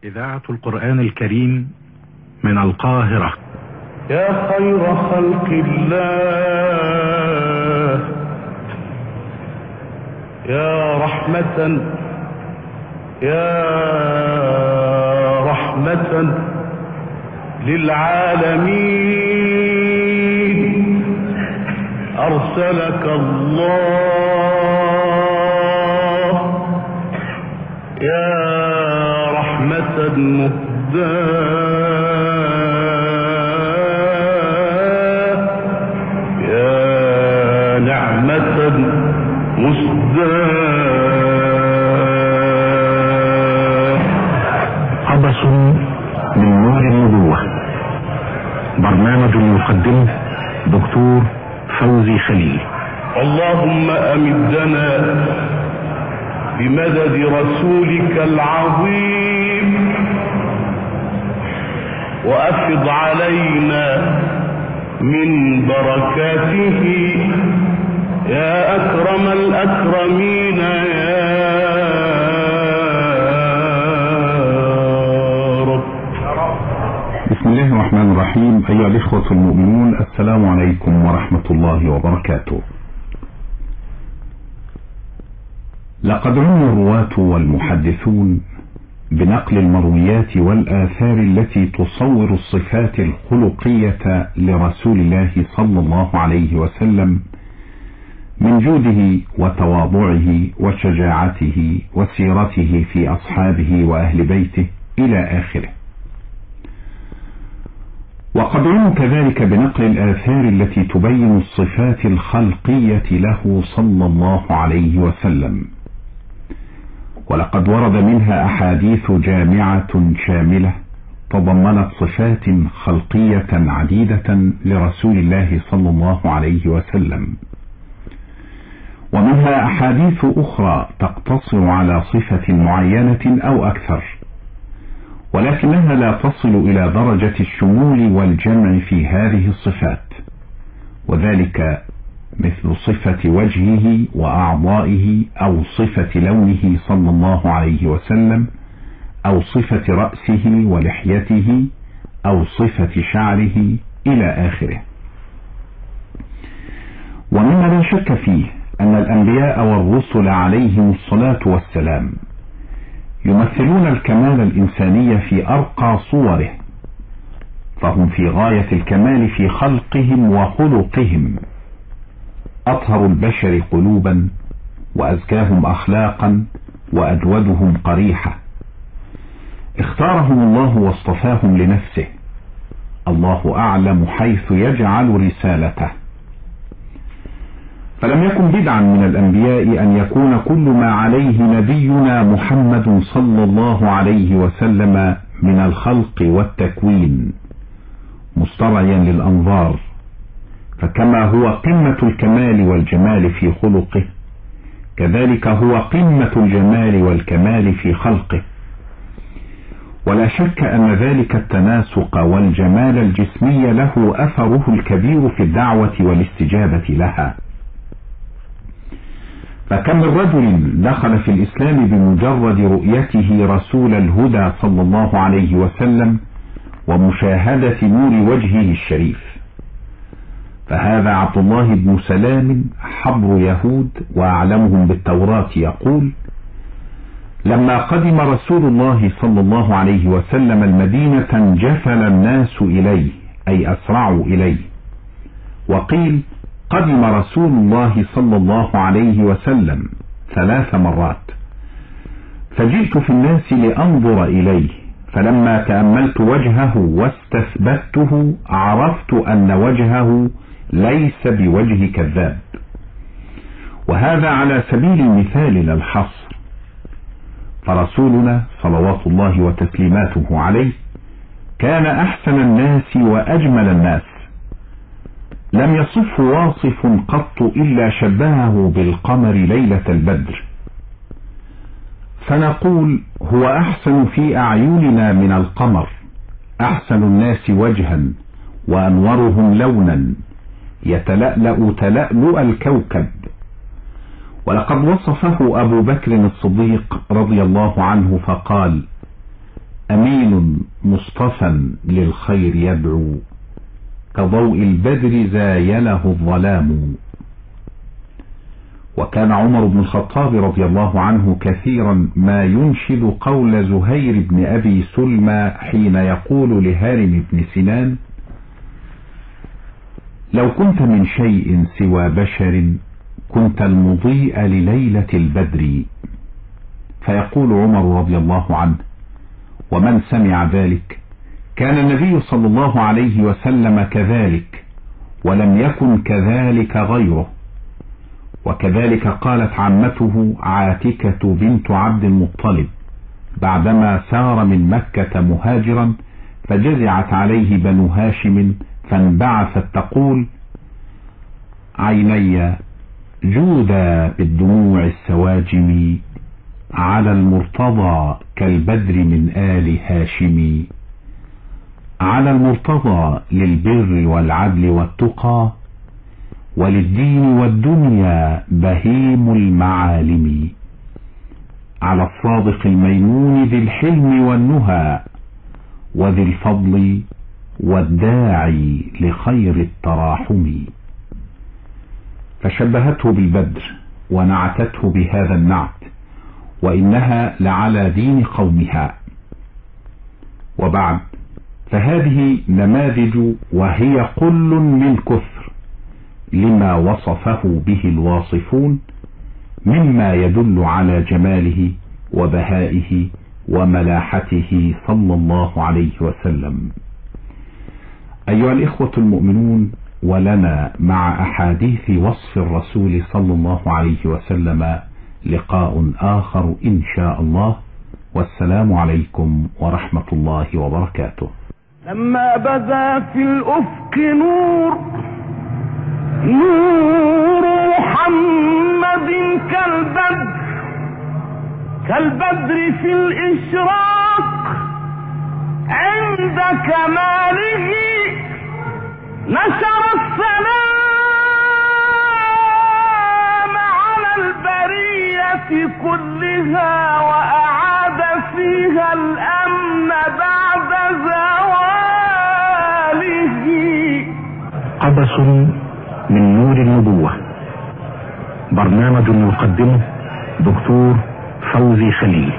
إذاعة القرآن الكريم من القاهرة. يا خير خلق الله، يا رحمة للعالمين أرسلك الله يا رحمة مهداة يا نعمة مسداة. قبس من نور النبوة، برنامج يقدمه دكتور فوزي خليل. اللهم أمدنا بمدد رسولك العظيم، وأفض علينا من بركاته يا أكرم الأكرمين يا رب. بسم الله الرحمن الرحيم. أيها الإخوة المؤمنون، السلام عليكم ورحمة الله وبركاته. لقد عني الرواة والمحدثون بنقل المرويات والآثار التي تصور الصفات الخلقية لرسول الله صلى الله عليه وسلم من جوده وتواضعه وشجاعته وسيرته في أصحابه وأهل بيته إلى آخره. وقد عني كذلك بنقل الآثار التي تبين الصفات الخلقية له صلى الله عليه وسلم، ولقد ورد منها أحاديث جامعة شاملة تضمنت صفات خلقية عديدة لرسول الله صلى الله عليه وسلم، ومنها أحاديث أخرى تقتصر على صفة معينة أو أكثر، ولكنها لا تصل إلى درجة الشمول والجمع في هذه الصفات، وذلك مثل صفة وجهه وأعضائه أو صفة لونه صلى الله عليه وسلم أو صفة رأسه ولحيته أو صفة شعره إلى آخره. ومما لا شك فيه أن الأنبياء والرسل عليهم الصلاة والسلام يمثلون الكمال الإنساني في أرقى صوره، فهم في غاية الكمال في خلقهم وخلقهم، أطهر البشر قلوبا وأزكاهم أخلاقا وأجودهم قريحة. اختارهم الله واصطفاهم لنفسه، الله أعلم حيث يجعل رسالته. فلم يكن بدعا من الأنبياء أن يكون كل ما عليه نبينا محمد صلى الله عليه وسلم من الخلق والتكوين مسترعيا للأنظار، فكما هو قمة الكمال والجمال في خلقه، كذلك هو قمة الجمال والكمال في خلقه. ولا شك أن ذلك التناسق والجمال الجسمي له أثره الكبير في الدعوة والاستجابة لها. فكم من رجل دخل في الإسلام بمجرد رؤيته رسول الهدى صلى الله عليه وسلم ومشاهدة نور وجهه الشريف. فهذا عبد الله بن سلام حبر يهود وأعلمهم بالتوراة يقول: لما قدم رسول الله صلى الله عليه وسلم المدينة انجفل الناس إليه، أي أسرعوا إليه. وقيل قدم رسول الله صلى الله عليه وسلم 3 مرات، فجئت في الناس لأنظر إليه، فلما تأملت وجهه واستثبته عرفت أن وجهه ليس بوجه كذاب. وهذا على سبيل المثال لا الحصر. فرسولنا صلوات الله وتسليماته عليه كان أحسن الناس وأجمل الناس، لم يصف واصف قط إلا شبهه بالقمر ليلة البدر، فنقول هو أحسن في أعيننا من القمر، أحسن الناس وجها وأنورهم لونا، يتلألأ تلألؤ الكوكب. ولقد وصفه أبو بكر الصديق رضي الله عنه فقال: أمين مصطفى للخير يدعو، كضوء البدر زايله الظلام. وكان عمر بن الخطاب رضي الله عنه كثيرا ما ينشد قول زهير بن أبي سلمى حين يقول لهارم بن سنان: لو كنت من شيء سوى بشر كنت المضيء لليلة البدر. فيقول عمر رضي الله عنه: ومن سمع ذلك كان النبي صلى الله عليه وسلم كذلك، ولم يكن كذلك غيره. وكذلك قالت عمته عاتكة بنت عبد المطلب بعدما سار من مكة مهاجرا، فجزعت عليه بنو هاشم فانبعثت تقول: عيني جودا بالدموع السواجم، على المرتضى كالبدر من آل هاشم. على المرتضى للبر والعدل والتقى، وللدين والدنيا بهيم المعالم. على الصادق الميمون ذي الحلم والنهى، وذي الفضل والداعي لخير التراحم. فشبهته بالبدر ونعتته بهذا النعت، وإنها لعلى دين قومها. وبعد، فهذه نماذج وهي قل من كثر لما وصفه به الواصفون مما يدل على جماله وبهائه وملاحته صلى الله عليه وسلم. أيها الإخوة المؤمنون، ولنا مع أحاديث وصف الرسول صلى الله عليه وسلم لقاء آخر إن شاء الله، والسلام عليكم ورحمة الله وبركاته. لما بدا في الأفق نور محمد كالبدر في الإشراق، عند كماله نشر السلام على البرية كلها، وأعاد فيها الأمن بعد زواله. قبس من نور النبوة، برنامج يقدمه دكتور فوزي خليل.